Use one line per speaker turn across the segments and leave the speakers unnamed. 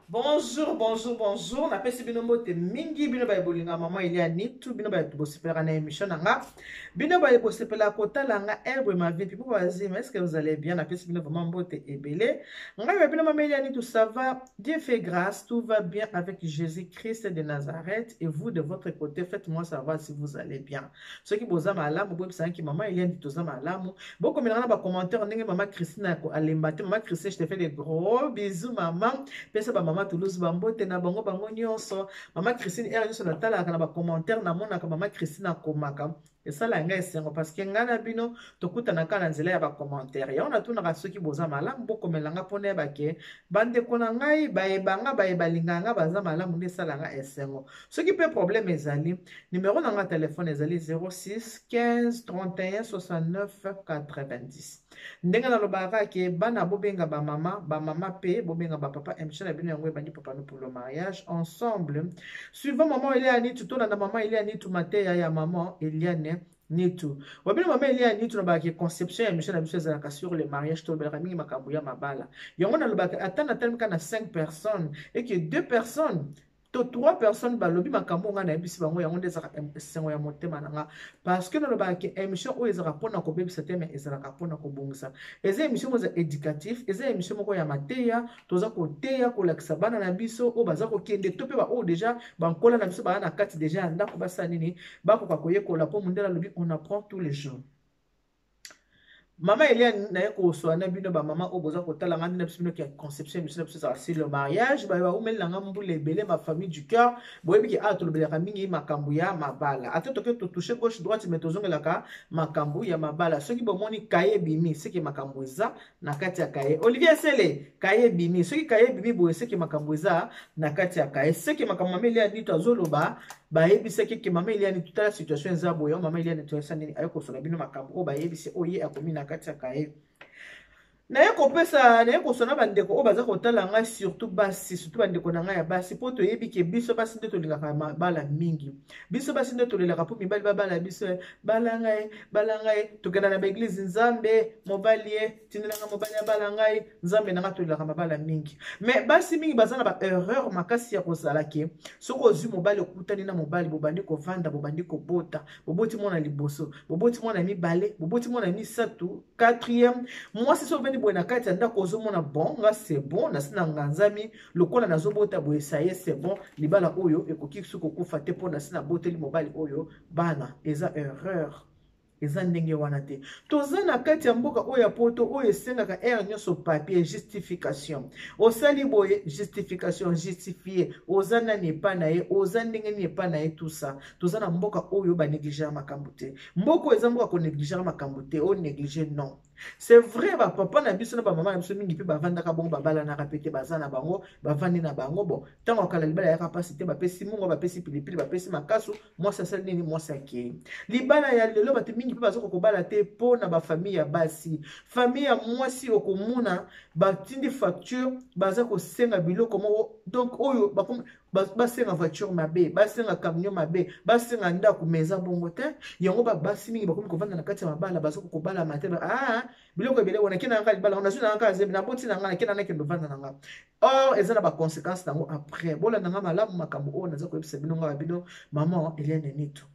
Bonjour, bonjour, bonjour. Napesi bino mbote mingi bino baye bolinga maman Elia Nitu, bino baye bosepelaka na émission na nga. Bino baye bosepelaka kotala nga Herbe ma vie pipo bazima. Est-ce que vous allez bien? Napesi bino vraiment mbote ebele. Ngai ba bino maman Elia Nitu, ça va? Dieu fait grâce, tout va bien avec Jésus-Christ de Nazareth et vous de votre côté, faites-moi savoir si vous allez bien. Soki boza malamu, boyebisa ngai maman Elia Nitu toza malamu. Bokomela nga na ba commentaire ndenge maman Christine alemba te. Maman Christine, je te fais des gros bisous maman. Pesa ba mama Toulouse bambote na bango bango nyonso. Mama Christine heure nyonso natalaka na ba commentaire namonaka mama Christine akomaka. Esala ngai esengo parce que ngai na bino tokutanaka na nzela ya ba commentaire. Yango natunaka soki boza malamu bokomela nga mpo nayeba ke bandeko na ngai bayeba nga baye balingaka nga baza malamu nde esala nga esengo. Soki mpe problème ezali, numero na nga telefone ezali 06 15 31 69 90. Ndenge nalobaka ke bana bobenga ba mama, ba mama pe bobenga ba papa, émission na bino yango ebandi papa nous pour le mariage ensemble. Suivant maman Eliane Nitu, tolanda maman Eliane Nitu mateya ya maman Eliane Nitu. Wabino maman Eliane Nitu na ke conception ya émission na biso ezalaka sur le mariage, tolobelaka mingi makambo ya mabala. Yango nalobaka ata natalemi kaka na 5 personnes et que 2 personnes to 3 personnes balobi makambo ngai nayebisi bango, yango nde ezalaka esengo ya motema na nga parce que nalobaka ke émission oyo ezalaka mpona kobebisa te, mais ezalaka mpona kobongisa. Eza émission moko eza éducatif, eza émission moko ya mateya, toza koteya kolakisa bana na biso oyo baza kokende to mpe baoyo déjà bankola na biso baya na kati déjà ya ndako basala nini, bakoka koyekola mpo mondele alobi on apprend tous les jours. Mama Eliane naye koswa na bino bamama oyo boza kotala nga nde na biso bino ke conception émission na biso ezala sur le mariage. Baye baumeli na nga mbula ebele, ma famille du cœur, boyebi ke awa tolobelaka mingi makambo ya mabala. Ata toke totouche gauche droite, mais tozongelaka makambo ya mabala. Soki bomoni kaye ebimi, seke makambo eza na kati ya kaye. Olivier Sele, kaye ebimi. Soki kaye ebimi boye, seke makambo eza na kati ya kaye, seke makambo mama Eliane Nitu azoloba bayebisaki ke mama Eliane tutala situation eza boye. Mama Eliane toyesa nini, aye kosola bino makambo oyo bayebisi oyo ye akomi na kati ya kaye. Naye kopesa, naye kosona bandeko oyo baza kotala ngai, surtout basi, surtout bandeko na ngai ya basi, mpo toyebi ke biso basi nde tolingaka mabala mingi. Biso basi nde tolelaka mpo mibali babala biso, bala ngai, bala ngai. Tokenda na baeglize, Nzambe mobali ye tindelanga mobali abala ngai, Nzambe na ngai. Tolelaka mabala mingi, mais basi mingi baza na baerreur makasi ya kozala ke soki ozwi mobali, okutani na mobali, bobandi kovanda, bobandi kobota, boboti mwana liboso, boboti mwana mibale, boboti mwana misato, quatrième mwasi, soki ovandi boye na kati ya ndako, ozomona bon, nga c'est bon, nasi na nganzami lokola nazobota boye, ça y est, c'est bon, libala oyo ekoki soki kokufa te mpo nasi naboteli mobali oyo bana. Eza erreur, eza ndenge wana te. Toza na kati ya mboka oyo ya poto oyo esengaka heure nyonso papier, justification. Osali boye, justification, justifie oza nani epa na ye, oza ndenge nini epa na ye, tout ça. Toza na mboka oyo banégligera makambo te. Mboka oyo eza mboka konégligera makambo te, onéglige non. C'est vrai, bapapa na biso na bamama na biso mingi mpe bavandaka bongo, babalanaka mpe te, baza na bango, bavandi na bango. Bon, ntango akala libala yaka mpasi te, bapesi mungo, bapesi pilipili, bapesi makasu, mwasi asali nini? Mwasi akei. Libala ya lelo, bato mingi mpe bazoka kobala te mpo na bafamille ya basi, famille ya mwasi. Okomona batindi facture, baza kosenga biloko moko, donc oyo basenga voiture mabe, basenga camion mabe, basenga ndako, mais eza bongo te. Yango basi mingi bakomi kovanda na kati ya mabala, bazoka kobalama te. Ah, biloko ebele wana, nakenda nanga libala, nazwi na nga zembi, naboti na nga, nakenda, nakende ovanda na nga. Or eza na baconséquence nango après. Bolanda nga malamu makambo oyo naza koyebisa bino, nga bino maman Eliane Nitu.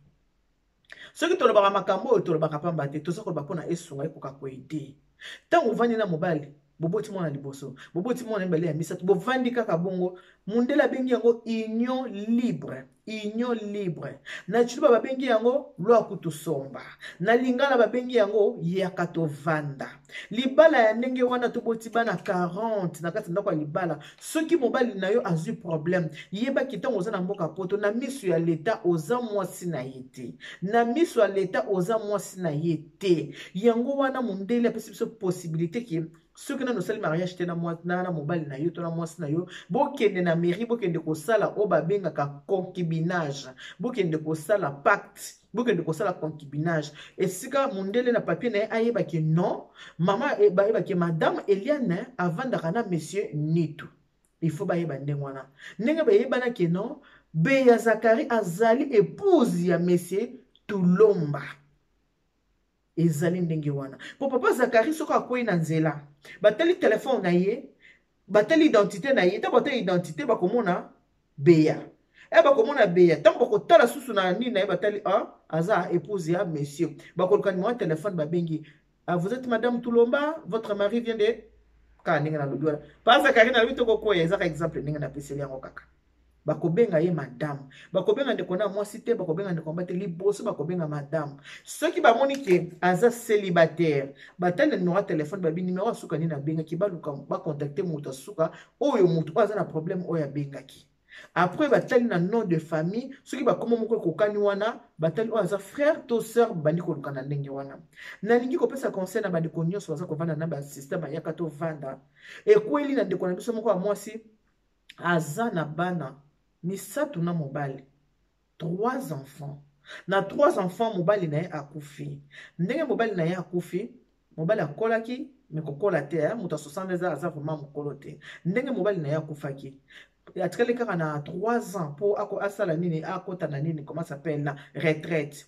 Soki tolobaka makambo oyo, tolobaka pamba te, toza koloba mpona esunga, ekoka koaider. Ntango ovandi na mobali, boboti mwana liboso, boboti mwana mibale, ya misato, bovandi kaka bongo, mundele abengi yango union libre. Union libre na Tshiluba babengi yango lwakutusomba, na Lingala babengi yango yaka tovanda. Libala ya ndenge wana, toboti bana 40 na kati ya ndako ya libala. Soki mobali na yo azwi problème, yebaki ntango oza na mboka poto, na miso ya leta oza mwasi na ye te, na miso ya leta oza mwasi na ye te. Yango wana mondele apesi biso possibilité ke soki nano osali mariage te na mobali na yo to na mwasi na yo, bokende na mairie, bokende kosala oyo babengaka concubinage, bokende kosala pacte, bokende kosala concubinage, esika mondele na papier na ye ayebaki non mama, bayebaki madame Eliane avandaka na monsieur Nitu. Il faut bayeba ndenge wana, ndenge bayebanaki non, Beya Zakari azali épouse ya monsieur Tulomba. Ezali ndenge wana mpo papa Zakari soki akwei na nzela, batali telefone na ye. Batali identité na ye. Ntango batali identité, bakomona Beya. E bakomona Beya, ntango bakotala susu na nini na ye, batali, ah, aza épouse ya monsieur. Bakoluka numéro ya téléphone, babengi: "Ah, vous êtes madame Tulomba? Votre mari vient de..." Kaka ndenge nalobi wana, pasa Karine alobi tokokwea. Ezaka exemple ndenge napeseli yango. Kaka bakobenga ye madame, bakobenga ndeko na mwasi te, bakobenga ndeko mba te. Liboso bakobenga madame. Soki bamoni ke aza célibataire, batali na numéro ya téléphone, babi numéro asuka nini abengaki, baluka bacontacter moto asuka oyo, moto oyo aza na problème oyo abengaki. Après batali na nom de famille, soki bakoma moko ekokani wana, batali oyo aza frère to sœur, bandi koluka na ndenge wana. Nalingi kopesa conseil na bandeko nyonso baza kovanda na basystème ayaka tovanda. Ekweli na ndeko na biso moko ya mwasi, aza na bana misato na mobali, trois enfants. Na trois enfants, mobali na ye akufi. Ndenge mobali na ye akufi, mobali akolaki me kokola te, moto ya 60 eza, aza vraiment mokolo te. Ndenge mobali na ye akufaki, atikali kaka na 3 ans mpo asala nini, akota na nini, comment s'appelle, na retraite.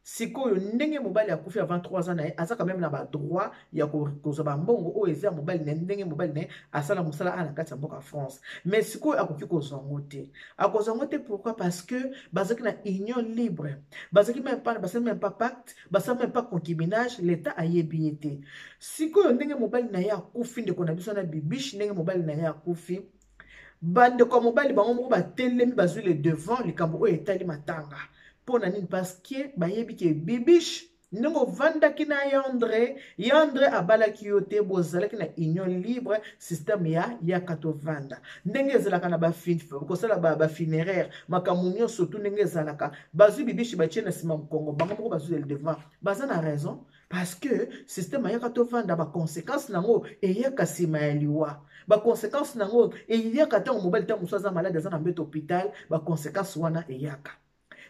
Sikoyo ndenge mobali akufi avant 3 ans na ye, aza quand même na badroit ya kozwa bambongo oyo eza ya mobali na ye. Ndenge mobali na ye asala mosala a na kati ya mboka France, mais sikoyo akoki kozwa yango te. Akozwa yango te pourquoi? Parce que bazalaki na union libre, bazalaki même pas, basali même pas pacte, basali même pas concubinage, l'État ayebi ye te. Sikoyo ndenge mobali na ye akufi, ndeko na biso na Bibiche, ndenge mobali na ye akufi, bandeko ya mobali bango moko batelemi, bazwi le devant likambo oyo etali matanga. Mpo na nini? Parce que bayebi ke Bibiche, ndenge ovandaki na Yandre, Yandre abalaki yo te, bozalaki na union libre, système ya yaka tovanda. Ndenge ezalaka na kosala bafunéraire, makambo nyonso tu ndenge ezalaka, bazwi Bibiche, batie na nsima mokongo, bango moko bazwi le devant. Baza na raison, parce que système ayaka tovanda, baconséquence nango eyaka nsima ya liwa, baconséquence nango eyaka ntango mobali, ntango mosusu aza malade, aza na mbeto hôpital, baconséquence wana eyaka.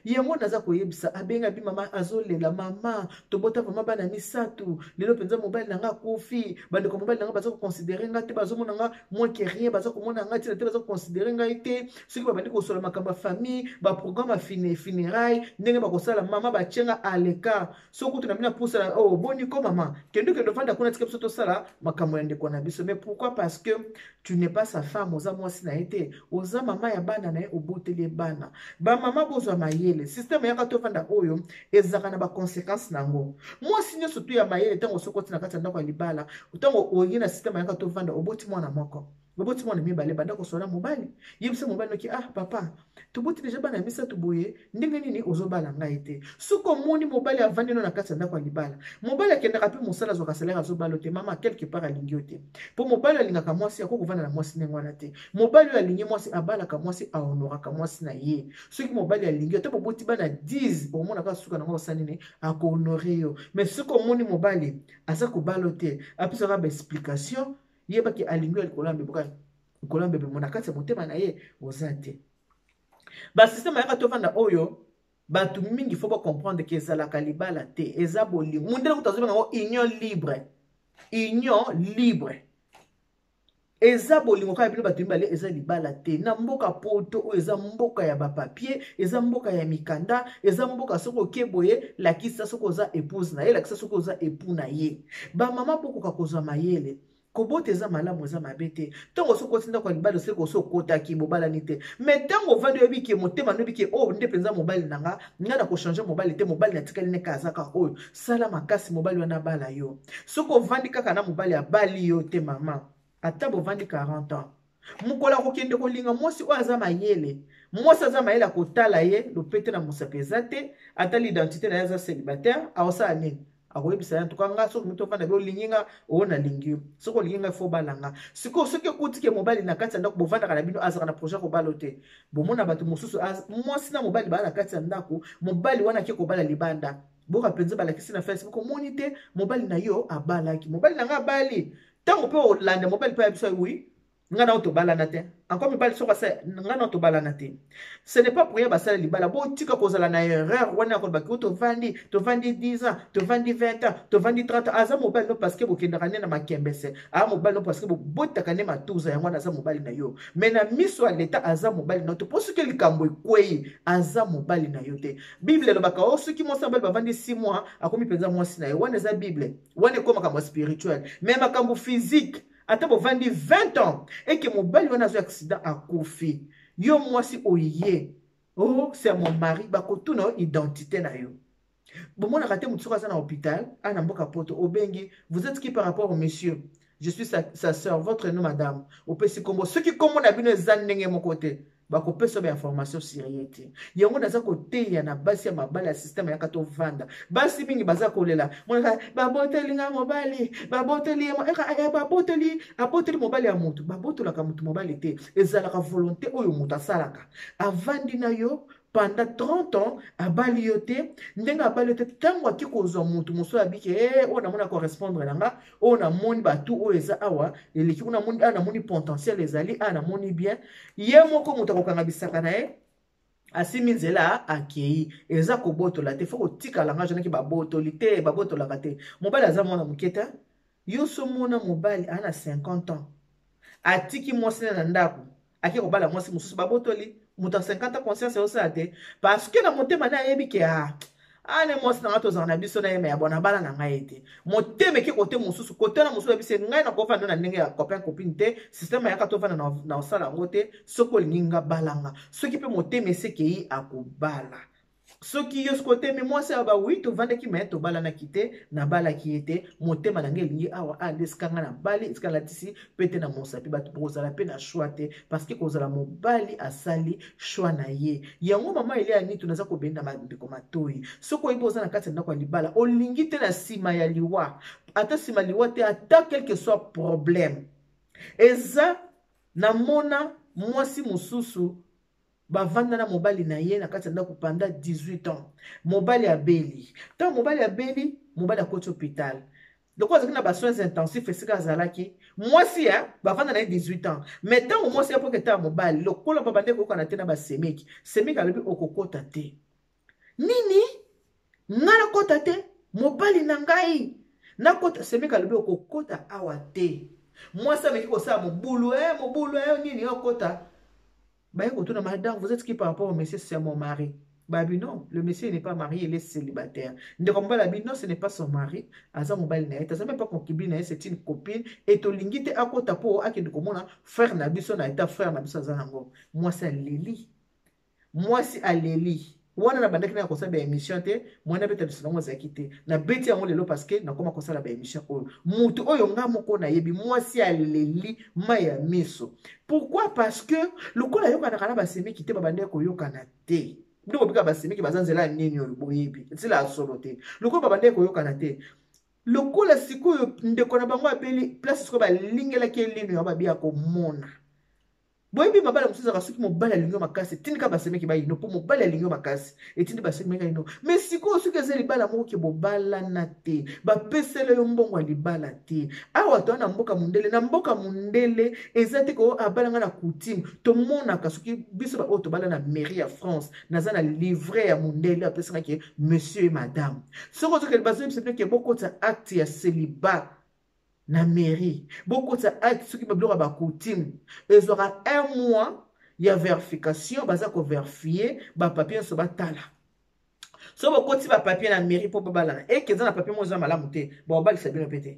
Yango naza koyebisa. Abenga bi mama, azolela: "Mama, tobota mama bana misato, lelo mpenza mobali na nga akufi, bandeko mobali na nga baza koconsidérer nga te, bazomona nga moins que rien, baza komona nga ntina te, baza koconsidérer ngai te. Soki babandi kosola makambo ya famille, baprogramme ya funéraille, ndenge bakosala, mama, batie nga à l'écart. Soki kutu na bino apusana, oh, boni ko mama, kende, kende ovanda kuna, tika biso tosala makambo ya ndeko na biso." Mais pourquoi? Parce que tu n'es pas sa femme, oza mwasi na ye te, oza mama ya bana na ye, oboteli ye bana. Bamama, bozwa mayele. Système yaka tovanda oyo ezalaka na baconséquence nango. Mwasi nyonso tu ya mayele, ntango soki oti na kati ya ndako ya libala, ntango oyi na système yaka tovanda, oboti mwana moko, oboti mwana mibale, banda kosola mobali, yebisa mobali noki: "Ah papa, toboti déjà bana misato boye, ndenge nini ozobala ngai te?" Soki omoni mobali avandi no na kati ya ndako ya libala, mobali akendaka mpe mosala, azwaka salaire, azobala te, mama, quelque part alingi yo te. Mpo mobali alingaka mwasi, akoki kovanda na mwasi ndenge wana te. Mobali oyo alingi mwasi, abalaka mwasi, ahonoraka mwasi na ye. Soki mobali alingi yo te, boboti bana 10, omonaka suka nango osala nini? Akohonorer yo. Mais soki omoni mobali aza kobala te, apesaka baexplication, yebaki alingi yo likolo ya mbebo, likolo ya mbebo na kati ya motema na ye oza te. Basystème ayaka tovanda oyo, bato mingi faut bacomprendre ke ezalaka libala te, eza bolingo. Mundele kutu azobenga yango union libre. Union libre eza bolingo kaka bino bato mibale, eza libala te. Na mboka Poto oyo eza mboka ya bapapier, eza mboka ya mikanda, eza mboka soki oke boye, lakisa soki oza épouse na ye, lakisa soki oza époux na ye. Bamama, bokoka kozwa mayele. Kobota eza malamu, eza mabe te. Ntango soki okoti ndako ya libala, oseki osi okotaki, bobalani te, mais ntango ovandi, oyebi ke motema noyebi ke oyo nde mpenza mobali na nga, ngai na kochanger mobali te, mobali natikali neka aza kaka oyo. Sala makasi mobali wana abala yo. Soki ovandi kaka na mobali abali yo te, mama, ata bovandi 40 ans, mokolo akokende kolinga mwasi oyo aza mayele, mwasi aza mayele akotala ye, lopete na mosapi eza te, ata l'identité na ye, aza célibataire, akosala nini? Akoyebisa ye: "Antuka nga, soki moto ofanda be, olingi nga, oyo nalingi yo, soki olingi nga, faut obala nga." Sikoyo soki ekutike mobali na kati ya ndako bovandaka na bino, azalaka na projet kobala te. Bomona bato mosusu, mwasi na mobali baa na kati ya ndako, mobali wana ake kobala libanda. Boka mpenza balakisi na Facebook: "Omoni te, mobali na yo abalaki." "Mobali na nga abali." Ntango mpe olanda mobali mpe ya biso: "Oui, nga na tobalana te." Encore mibali soki asala: "Nga na tobalana te." Ce n'est pas pour rien basala libala. Botika kozala na erreur wana ya kolobaki o tovandi, tovandi 10 ans, tovandi 20 ans, tovandi 30 ans. Aza mobali no parce que bokendaka nde na makembese, aza mobali no parce que bobotaka nde matuza, yango wana aza mobali na yo. Mais na miso ya leta, aza mobali na yo te. Mpo soki likambo ekwei, aza mobali na yo te. Bible elobaka o soki mwasi na mobali bavandi 6 mois, akomi mpenza mwasi na ye. Wana eza Bible, wana ekoma makambo spirituel. Mais makambo physique, Ata bovandi 20 ans eke mobali wana azwi accident akufi, yo mwasi oye, oh c'est mon mari, bakotuna yo identité na yo. Bomonaka te moto soki aza na hôpital a na mboka poto, obengi, vous êtes qui par rapport au monsieur? Je suis sa sœur. Votre nom, madame? Opesi kombo. Soki kombo na bino eza ndenge moko te, bakopesa bainformation sur ye te. Yango naza koteya na basi ya mabala ya système yaka tovanda. Basi mingi baza kolela, monaka baboteli nga mobali, baboteli ye, baboteli, aboteli mobali ya motu. Babotolaka motu mobali te, ezalaka volonté oyo moto asalaka. Avandi na yo pendant 30 ans, abali yo te. Ndenge abali yo te, ntango ake kozwa motu mosusu, abiki e oyo namoni akorespondre na nga, oyo namoni batu oyo eza awa eleki kuna, namoni awa, namoni potentiel ezali awa, namoni bien. Ye moko moto akokanga bisaka na ye, asimi nzela, akei. Eza kobotola te, faut kotikala nga jonaki. Babotoli te, babotolaka te. Mobali aza mwana moke te. Yo so mona mobali aa na 50 ans, atiki mwasi na ndako, ake kobala mwasi mosusu, babotoli moto ya 50 ans? Conscience ezosala te, parce que na motema nde ayebi ke a ane mwasi na ngai tozala na biso na ye, me ya bona bala na ngai te. Motema eke kote mosusu, kote na mosusu. Yebisi ngai nakovanda na ndenge ya copain copine te, système ayaka tovanda na osala yango te. Soki olingi nga, balanga. Soki mpe motema esekei, akobala. Soki yo soki otemi mwasi awa, bawi tovandaki me tobalanaki te, nabalaki ye te, motema na ngai elingi awa, a nde esika ngai nabali, esika nalatisi mpe te na mosapi. Bato bokozala mpe na choix te, parce que kozala mobali asali choix na ye. Yango mama Elia Nitu, naza kobenda bandeko matoi. Soki oyebi oza na kati ya ndako ya libala, olingi te na nsima ya liwa, ata nsima liwa te, ata quelque soit problème eza. Namona mwasi mosusu bavanda na mobali na ye na kati ya ndako pendant 18 ans. Mobali abeli. Ntango mobali abeli, mobali akoti hôpital, lokola azalaki na basoins intensifs esika azalaki, mwasi ya bavanda na ye 18 ans. Mais ntango mwasi ya poke etala mobali, lokola babande koyokana te na basemeki, semeki alobi okokota te. Nini? Nga nakota te? Mobali na ngai nakota? Semeki alobi okokota awa te. Mwasi ameki kosala mobulu, mobulu, nini, okota. Baye kotuna, madame, vous êtes qui par rapport au monsieur? C'est mon mari. Babi non, le monsieur n'est pas marié, il est célibataire. Ndeko mobali abi non, ce n'est pas son mari, aza mobali na ye te, aza même pas concubine na ye, c'est une copine et tolingi te akota mpo akende komona frère na biso na eta frère na biso aza nango. Mwasi aleli, mwasi aleli wana. Nabandaki na kosala baémission te, mwana abeta biso nango azalaki te. Nabeti yango lelo parce que nakoma kosala baémission oyo. Motu oyo nga moko nayebi, mwasi aleli mai ya miso. Pourquoi? Parce que lokola ayokanaka na basemeki te, babandaki koyokana te. Bino bobika basemeki baza nzela ya nini oyo boyebi, nzela ya solo te. Lokola babandaki koyokana te, lokola sikoyo ndeko na bango abeli, place sikoyo balingelaki elino yango, babi ya komona. Boyebi mabala mosusu ezalaka, soki mobali alingi yo makasi, etindika basemeki bayino, mpo mobali alingi yo makasi, etindi basemeki bayino. Mais sikoyo soki eza libala moko ke bobalana te, bapesela yo mbongo ya libala te. Awa toa na mboka mondele, na mboka mondele eza te ko abalanga na coutume. Tomonaka soki biso baoyo tobala na mairie ya France, naza na livret ya mondele apesanga ke monsieur et madame. Soki ozokende, bazoyebisa bino ke bokotisa acte ya célibat na mairie, bokotisa acte. Soki babiloko ya bacoutume ezwaka un mois ya verification, baza koverifie bapapier nyonso, batala. So bokoti bapapier na mairie mpo babalana, eke eza na papier moko eza malamu te, bakobalisa bino mpe te,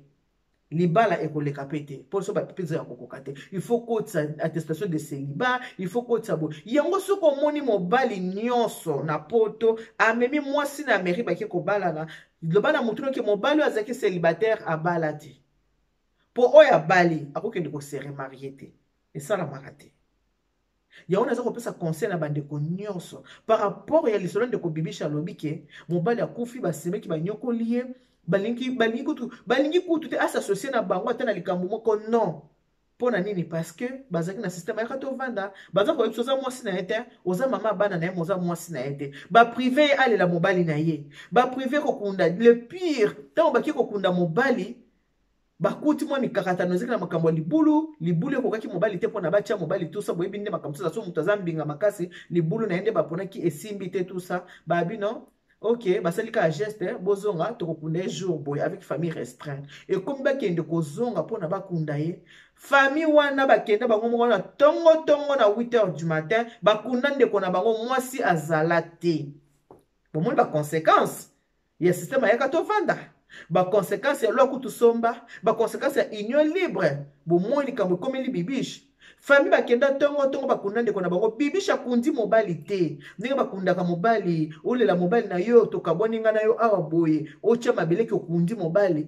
libala ekoleka mpe te, mpo so bapapier eza ya kokoka te. Il faut kotisa attestation de célibat, il faut kotisa boye yango. Soki omoni mobali nyonso na poto amemi mwasi na mairie, bake kobalana, loba na motu noki mobali oyo azalaki célibataire, abala te, mpo oyo abali akokende kose remarier te, esalamaka te. Yango naza kopesa conseil na bandeko nyonso par rapport ya lisolo ndeko Bibisha alobi ke mobali akufi, basemeki banyokoli ye, balingi kutu te as'associer na bango ata na likambo moko. Non, mpo na nini? Parce que bazalaki na système ayaka tovanda, baza koyebisa oza mwasi na ye te, oza mama bana na ye, oza mwasi na ye te. Bapriver ye alela mobali na ye, bapriver kokunda. Le pire, ntango baki kokunda mobali, bakuti mwa mikakatano ezaki na makambo ya libulu. Libulu ekokaki mobali te mpona batia mobali tusa. Boyebi nde makambo mosusu, so moto aza mbinga makasi, libulu na ye nde baponaki esimbi te tusa. Babi non, ok, basali kaka geste, bozonga, tokokunda ye jour boye avec famille restreinte. Ekomi bakende kozonga mpona bakunda ye, famille wana bakenda bango moko na ntongo ntongo na 8 heures du matin, bakunda ndeko na bango, mwasi azala te. Bomoni baconséquence ya système ayaka tovanda. Baconséquence ya loi kutu somba, baconséquence ya union libre. Bomoi likambo ekomeli Bibiche. Famille bakenda ntongo ntongo, bakunda ndeko na bango. Bibiche akundi mobali te ndenge bakundaka mobali. Olela mobali na yo, tokabwani nga na yo awa boye, otya mabeleki, okundi mobali.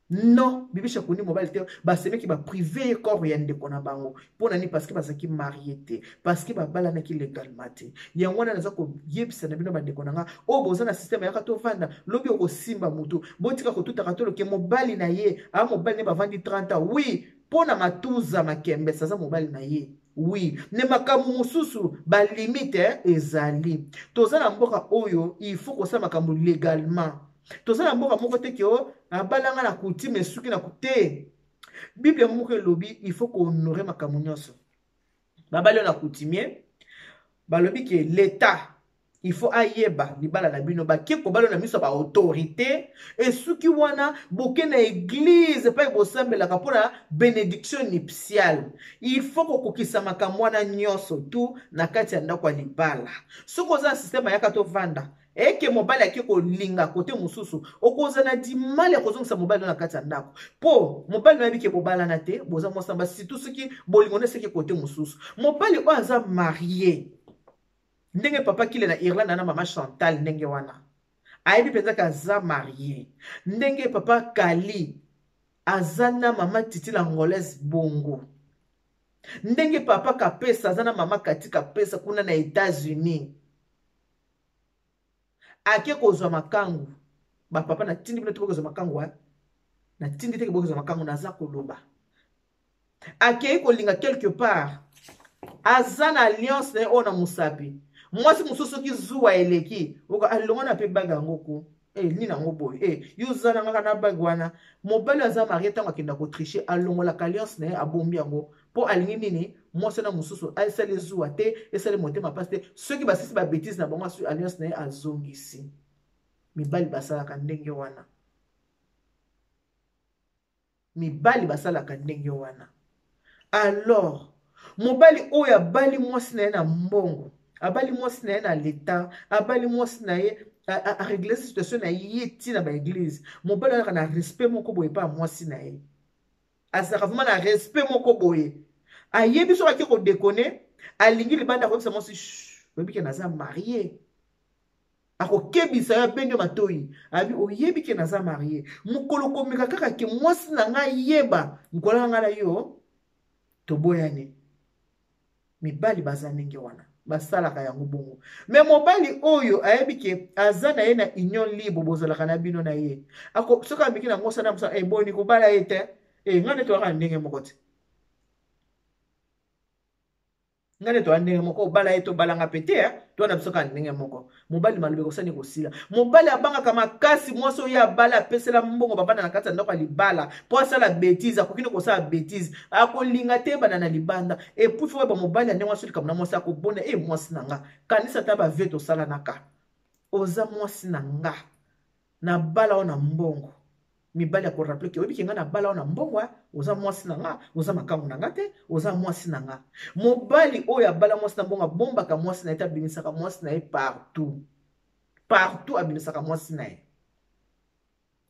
Non, Bibiche akundi mobali te. Basemeki baprive ye corps ya ndeko na bango. Mpo na nini? Parce que bazalaki marié te, parce que babalanaki légalement te. Yango wana naza koyebisa na bino, bandeko na nga oyo boza na système yaka tovanda, lobi okosimba motu. Botika kotutaka toloke mobali na ye aa mobali ne bavandi 30 ans. Oui, mpo na matuza makembesa aza mobali na ye, oui, ne makambo mosusu balimite ezali. Toza na mboka oyo il faut kosala makambo légalement. Toza na mboka moko te ke o abalanga na coutume esuki na te. Bible yango moko elobi il faut kohonorer makambo nyonso. Babali oyo na coutumier, balobi ke l'État il faut ayeba libala na bino. Bake kobala na miso ya baautorité, esuki wana. Boke na église epai bosambelaka mpona bénédiction nuptiale. Il faut kokokisa makambo wana nyonso tu na kati ya ndako ya libala. Soki oza na système ayaka tovanda, eke mobali ake kolinga kote mosusu, okozala na dimali ya kozongisa mobali na kati ya ndako, mpo mobali nayebi ke bobalana te, boza mwasi. Surtout soki bolingo nde seki kote mosusu. Mobali oyo aza marié, ndenge papa Kile na Irlande na mama Chantal, ndenge wana ayebi mpenza ke aza marié, ndenge papa Kali aza na mama Titi la Angolaise bongo, ndenge papa Kapesa aza na mama Kati Kapesa kuna na États-Unis, ake kozwa makangu. Bapapa, natindi bino te bokozwa makangu wa, natindi teke bokozwa makangu. Naza koloba, akei kolinga quelque part, aza na alliance na ye oyo na mosapi. Mwasi mosusu, soki zuwa eleki, alongo na mpe bague yango ku nini yango boye, yo oza na ngaka na bague wana. Mobali aza marié, ntango akenda kotricher, alongolaka alliance na ye, abombi yango. Mpo alingi nini? Mwasi na mosusu esali zuwa te, esali motema mpasi te. Soki basisi babêtises na bango, alliance na ye azongisi. Mibali basalaka ndenge wana, mibali basalaka ndenge wana. Alors mobali oyo abali mwasi na ye na mbongo, abali mwasi na ye na leta, abali mwasi na ye, arégler situation na ye ntina baéglise, mobali azalaka na respect moko boye epa ya mwasi na ye. Azalaka vraiment na respect moko boye. Ayebi soki ake kodéconner, alingi libanda, akoyebisa mwasi: "Oyebi ke naza marié." Akokebisa yo, abendi yo matoi, abi: "Oyebi ke naza marié. Mokolo komeka kaka ke mwasi na ngai yeba, mokolo na ngai na yo toboyani." Mibali baza ndenge wana, basalaka yango bongo. Me mobali oyo ayebi ke aza na ye na union libre, bozalaka na bino na ye, soki ameki na mosana mosala, eboni kobala ye te. Ngai nde toyaka na ndenge moko te, ngai nde toya ndenge moko. Obala ye, tobalanga mpe te, toya na biso kaka ndenge moko. Mobali maloba ekosani kosila. Mobali abangaka makasi mwasi oyo abala, apesela mbongo, bavanda na kati ya ndako ya libala, mpo asala bêtise. Akoki nde kosala bêtise, akolinga te ebanda na libanda. Et puis faut oyeba, mobali ya ndenge mwasi, likambo na mwasi, akobonda e mwasi na nga, kanisa ata bavie tosalanaka, oza mwasi na nga, nabala oyo na mbongo. Mibali ya korappeler ke oyebi ke ngai nabala oyo na mbongo, oza mwasi na nga, oza makangu na nga te, oza mwasi na nga. Mobali oyo abala mwasi na mbongo abombaka mwasi na ye te, abimisaka mwasi na ye partout, partout abimisaka mwasi na ye.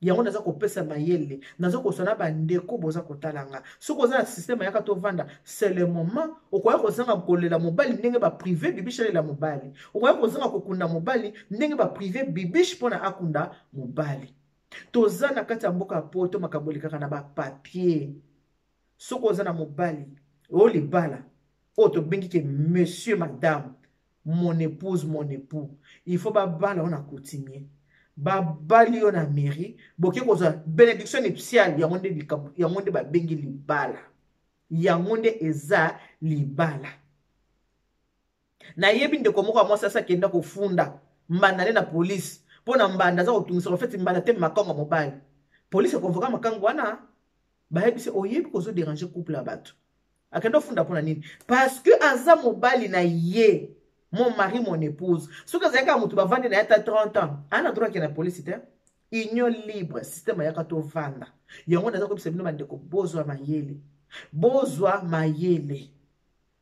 Yango naza kopesa mayele, naza kosala bandeko boza kotala nga. Soki oza na système yaka tovanda, c'est le moment okoya kozanga kolela mobali ndenge bapriver Bibiche alela mobali, okoya kozanga kokunda mobali ndenge bapriver Bibiche mpona akunda mobali. Toza na kati ya mboka ya Poto, makambo elekaka na bapapier. Soki oza na mobali oyo libala oyo tobengi ke monsieur, madame, mon épouse, mon époux, il faut babala oyo na coutumier, babali yo na mairie, boke kozwa bénédiction nuptiale. Yango nde likambo, yango nde babengi libala, yango nde eza libala. Nayebi ndeko moko ya mwasi asi akenda kofunda mbanda nde na polise mpo na mbanda aza kotungisa. Ofeti mbanda te, makango ya mobali. Polise aconvoquer makango wana, bayebisi: "Oyebi kozodéranger couple ya bato." Akende ofunda mpona nini? Parce que aza mobali na ye, mon mari, mon épouse. Soki azalaki kaka moto bavandi na ye ata 30 ans, ana droit akende na polisi te. Union libre, système ayaka tovanda, yango naza koyebisa bino bandeko, bozwa mayele, bozwa mayele.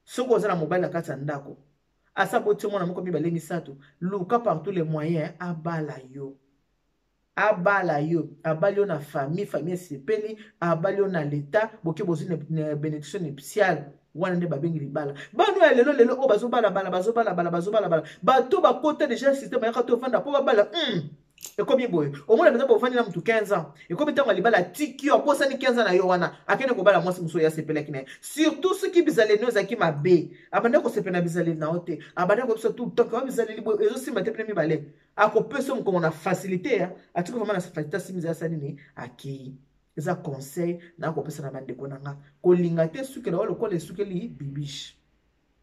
Soki oza na mobali na kati ya ndako, asa boti mwana moko, mibale, misato, luka par tous les moyens abala yo. Abala yo, abali yo na famille, famille esepeli, abali yo na leta, boke bozwi na benediction nuptiale. Wana nde babengi libala. Bana ya lelo lelo oyo bazobalabala, bazobalabala, bazobalabala, bato bakota deja systeme yaka tovanda mpo babala. Ekomi boye, omona mpenza bofandi na mutu 15 ans, ekomi ntango ya libala, atiki yo, abosani 15 ans na yo wana, akende kobala mwasi mosusu oyo asepelaki na ye. Surtout soki bizaleli no ezalaki mabe, abanda kosepela na bizaleli na yo te, abanda koyebisa tout le temps ke bizaleli boye ezosimba te. Pene mibale akopesa mokongo na facilité, atiki vraiment na facilité, asimbi asali nini, akei. Eza conseil nakopesa na bandeko na nga: kolinga te esukela oyo lokola esukeli Bibiche,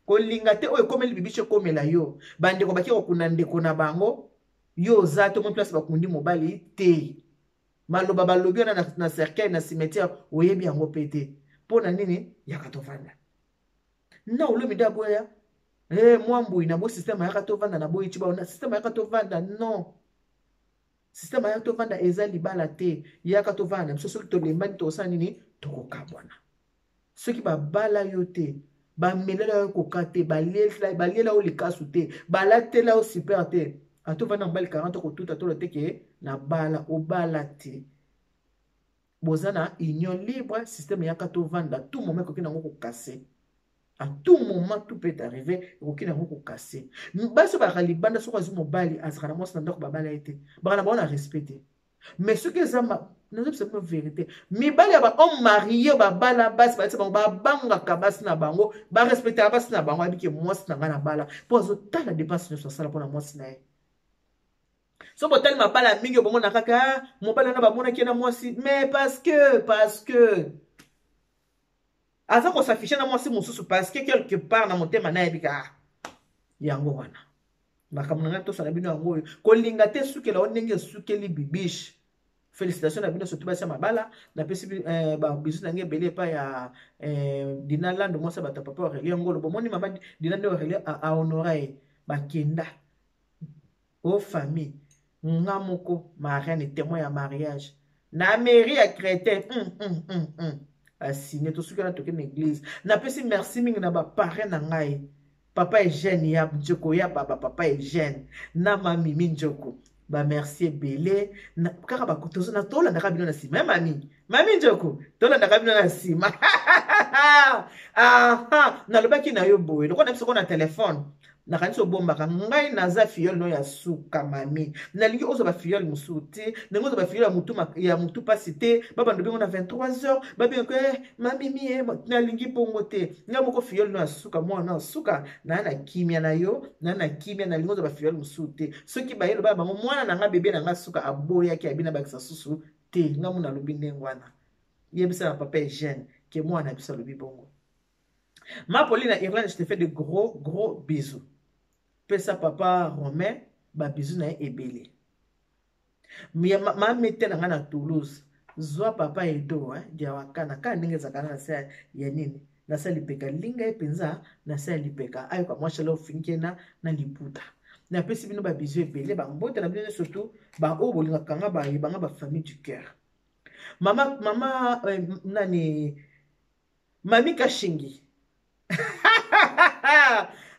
kolinga te oyo ekomeli Bibiche ekomela yo. Bandeko bake kokunda ndeko na bango, yo oza te, omoni place bakundi mobali te, maloba balobi wana na cercueil, na cimetière, oyebi yango mpe te. Mpo na nini yaka tovanda na olobi nde aboya? Hey, mwa mbui na bo système ayaka tovanda na boyi ti na système ayaka tovanda. Non, système ayaka tovanda eza libala te. Yaka tovanda na biso, soki tolembani tokosala nini? Tokokabwana. Soki babala yo te, bamelela yo koka te, baliela yo likasu te, balatela yo super te, atovanda mobali 40 kotuta tolo te ke na bala, obala te, boza na union libre. Système yaka tovanda, tout moment ekoki nango kokase, à tout moment tout peut arriver, ekoki nango kokase. Basi oyo balaka libanda, soki azwi mobali, azalaka na mwasi na ndako, babala ye te, baka na bango na respect te. Mais soki eza, nazobisa bino vérité, mibali ya bahomme marié babala basi, balati bango, babangaka basi na bango, barespectaka basi na bango. Ayebiki mwasi na ngai na bala, mpo azotala dépense nyonso asala mpona mwasi na ye. So botali mabala mingi, obomona kaka mobali wana bamonaki ye na mwasi, mais parce que aza kos'afficher na mwasi mosusu, parce que quelque part na motema nayebi ka yango wana. Makambo na ngai tosala bino yango oyo: kolinga te esukela o ndenge esukeli Bibiche. Félicitation na bino, surtout basi ya mabala. Napesi babisous na ngai ebele epai ya Dina Lando, mwasi ya bato ya papa Aurélien Ngolo. Bomoni mama Dina nde Aurélien ahonora ye, bakenda o famille. Nga moko marraine, témoin ya mariage na mairie ya Crétin, Asine tosuki wana, toke na église. Napesi merci mingi na baparrain na ngai, papa Eugène ya Njoko, ya baba papa Eugène na mamimi Njoko, bamerci ebele. Kaka tolandaka bino na nsima ya mami, mami Njoko, tolandaka bino na nsima. Aha, nalobaki na yo boye lokola na biso ko na telefone, nakanisi obombaka ngai, naza filleule no ya suka. Mami, nalingi ozwa bafilleule mosusu te, ndenge ozwa bafilleule ya mutu mpasi te. Babando bengo na 23 heures, babengako eh, mamimi e, nalingi bongo te. Ngai moko filleule no ya suka, mwana ya suka, naa na kimia na yo, naa na kimia. Nalingi ozwa bafilleule mosusu te. Soki baye, loba bango mwana na nga, bebe na nga suka, aboyaki abi na bakisa susu te. Ngai mu nalobi ndenge wana, yebisa na papa Eugène ke mwana na biso alobi bongo. Ma Pauline na Irlande, je te fais de gros gros bisous. Pesa papa Romain babisous na ye ebele. Mamete na ngai na Toulouse, zwa papa Edo Diawakana kaka ndenge ezalaka na se ya nini, na se ya lipeka. Linga ye mpenza na se ya lipeka, ayoka mwa chaleur, ofiniki ye na liputa. Napesi bino babisous ebele, bambote na bino nyonso, surtout baoyo bolingaka nga, bayebanga, bafamille du cœur. Mama, mama nani, Mami Kashingi,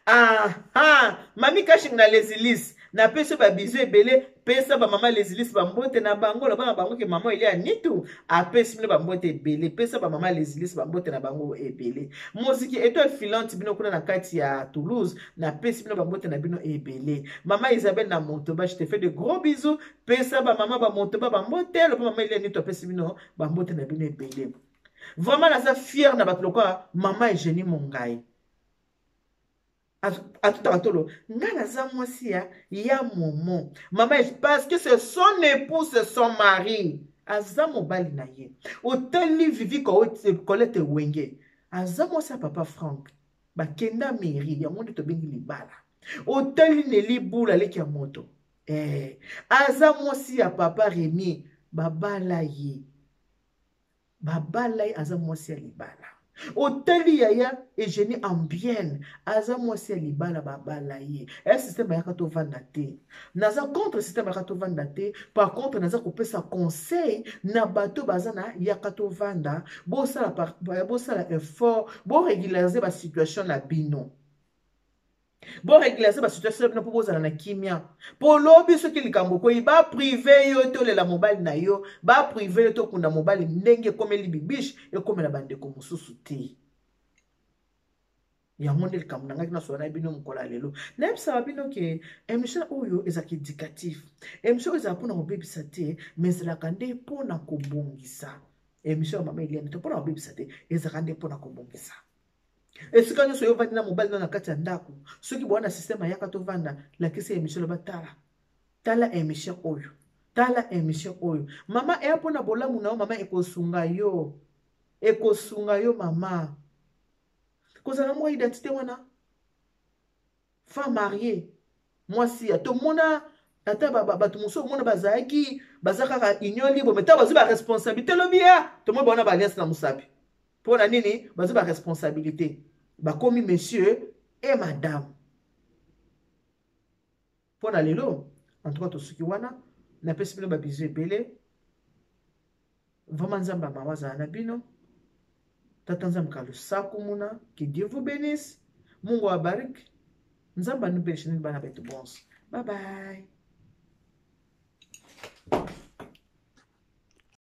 aha, mami Kashingi na Lesilis, napesi yo babisous ebele. Pesa bamama Lesilis bambote na bango, loba na bango ke mama Elia Nitu apesi bino bambote ebele. Pesa bamama Lesilis bambote na bango ebele. Moziki Étoile Filante, bino kuna na kati ya Toulouse, napesi bino bambote na bino ebele. Mama Isabelle na Motoba, je te fais de gros bisous. Pesa bamama bamotoba bambote, loba mama Elia Nitu apesi bino bambote na bino ebele. Vraiment naza fier na bato lokola mama Eugénie Mongai, atutaka tolo nga naza mwasi ya momo mama, parce que c'est son époux, c'est son mari, aza mobali na ye. Otali Vivi Colette Wenge, aza mwasi ya papa Frank, bakenda mairie, yango nde tobengi libala. Otali Neli Bula, leki ya moto, aza mwasi ya papa Remi, babala ye, babala ye, aza mwasi ya libala. Otali yaya Eugénie Ambienne, aza mwasi ya libala, babala ye. Eya système ayaka tovanda te, naza contre système ayaka tovanda te. Par contre naza kopesa conseil na bato baza na yaka tovanda: bosala, bosala effort, borégulariser basituation na bino. Boregularize basituation na bino mpo bozala na kimia, mpo lobi soki likambo okoyi, baprive yo te olela mobali na yo, baprive yo te okunda mobali ndenge ekomeli bibiche, ekomela bandeko mosusu te. Yango nde likambo na ngai nasola na bino mokolo ya lelo. Nayebisaka bino ke émission oyo ezalaka éducatif, émission oyo ezalaka mpona kobebisa te, mais ezalaka nde mpona kobongisa. Émission ya Mama Eliane te mpona kobebisa te, ezalaka nde mpona kobongisa. Esika nyonso yo ovandi na mobali na na kati ya ndako, soki boa na systeme ayaka tovanda, lakisa émission, loba: "Tala, tala émission oyo, tala émission oyo, mama, eya mpona bolamu na yo, mama, ekosunga yo, ekosunga yo, mama." Kozala mwa identité wana, femme mariée, mwasi ya tomona, ata bato mosusu omona bazalaki, baza kaka union libre, mais ntango bazwi baresponsabilité, lobi ya tomoni baona baalliance na mosapi. Mpo na nini? Bazwi baresponsabilité, bakomi monsieur et madame. Mpo na lelo, en tout cas, tosuki wana. Napesi bino babisous ebele vraiment. Nzambe ya mawa azala na bino. Tata Nzambe kalusaku muna, que Dieu vous bénisse. Mungu awabariki. Nzambe anubenishe nini bana betu bonso. Bye bye.